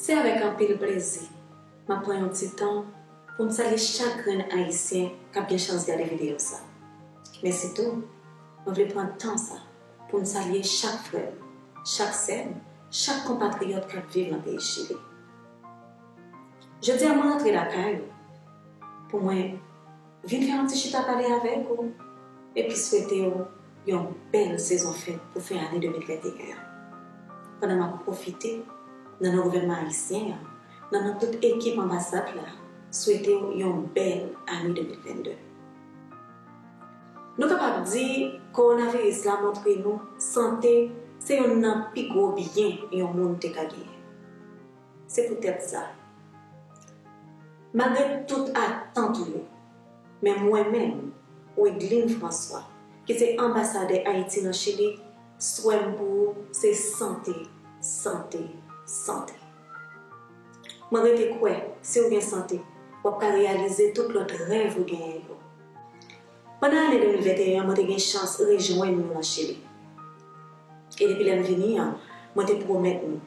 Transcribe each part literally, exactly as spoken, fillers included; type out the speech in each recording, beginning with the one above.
Se avèk anpil plezi m ap pran yon ti tan pou m salye chak grenn Ayisyen k ap gen chans gade videyo sa. Men sitou, mwen vle pran tan sa pou m salye chak frè m, chak sè m, chak konpatriyòt k ap viv nan peyi Chili. Jodi a, mwen rantre lakay ou pou mwen vin fè yon ti chita pale avèk ou, epi swete w yon bèl sezon fèt pou fen ane de mil venteyen an. Pandan m ap pwofite, nan non gouvènman ayisyen an, nan non tout ekip anbasad la, swete w yon bèl ane de mil vennde. Nou kapab di, kowonaviris la montre nou sante se youn nan pi gwo byen yon moun te ka genyen. Se poutèt sa, malgre tout atant ou yo, men mwen menm, Widlin François, ki se anbasadè Ayiti nan Chili, swè m pou ou se sante, sante, sante. Mwen rete kwè, si w gen sante, w ap ka reyalize tout lòt rèv ou genyen yo. Pandan ane de mil venteyen an, mwen te gen chans rejwenn nou nan Chili. E depi lè m vini an, mwen te pwomèt nou,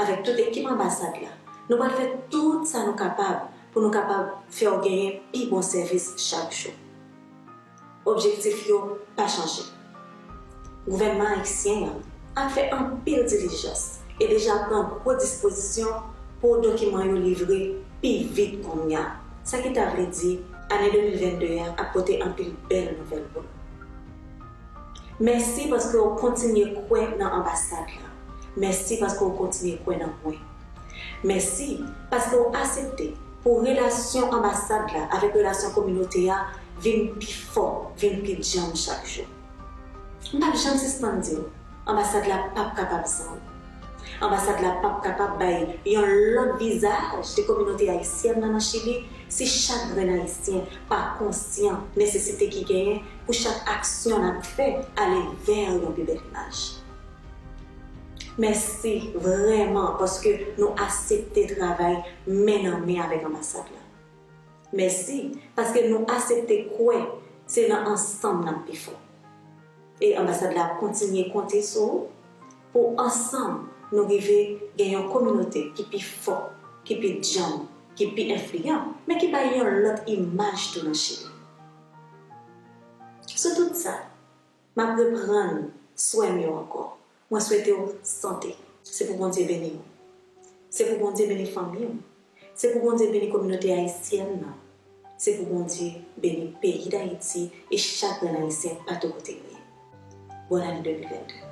avèk tout ekip anbasad la, nou pral fè tout sa nou kapab pou nou kapab fè w genyen pi bon sèvis chak jou. Objektif yo pa chanje. Gouvènman ayisyen an ap fè anpil dilijans e deja pran gwo dispozisyon pou dokiman yo livre pi vit kounye a. Sa ki ta vle di, ane de mil venn de a ap pote anpil bèl nouvèl pou nou. Mèsi paske w kontinye kwè nan anbasad la. Mèsi paske w kontinye kwè nan mwen. Mèsi paske w aksepte pou relasyon anbasad la avèk relasyon kominote a vin pi fò, vin pi djanm chak jou. M p ap janm sispann di w, anbasad la p ap kapab san ou. Anbasad la p ap kapab bay yon lòt vizaj de kominote ayisyèn nan nan Chili si chak grenn Ayisyen pa konsyan nesesite ki genyen pou chak aksyon n ap fè ale vè yon pi bèl imaj. Mèsi vrèman paske nou aksepte travay men nan men avèk anbasad la. Mèsi paske nou aksepte kwè se nan ansanm n ap pi fò. E anbasad la ap kontinye konte sou ou pou ansanm nou rive gen yon kominote ki pi fò, ki pi djanm, ki pi enfliyan, men ki bay yon lòt imaj tou nan Chili. Sou tout sa, m ap reprann swè m yo ankò. Mwen swete w sante. Se pou Bondye beni w. Se pou Bondye beni fanmi w. Se pou Bondye beni kominote ayisyèn nan. Se pou Bondye beni peyi Dayiti e chak grenn Ayisyen patou kote nou ye. Bòn ane de mil venn de.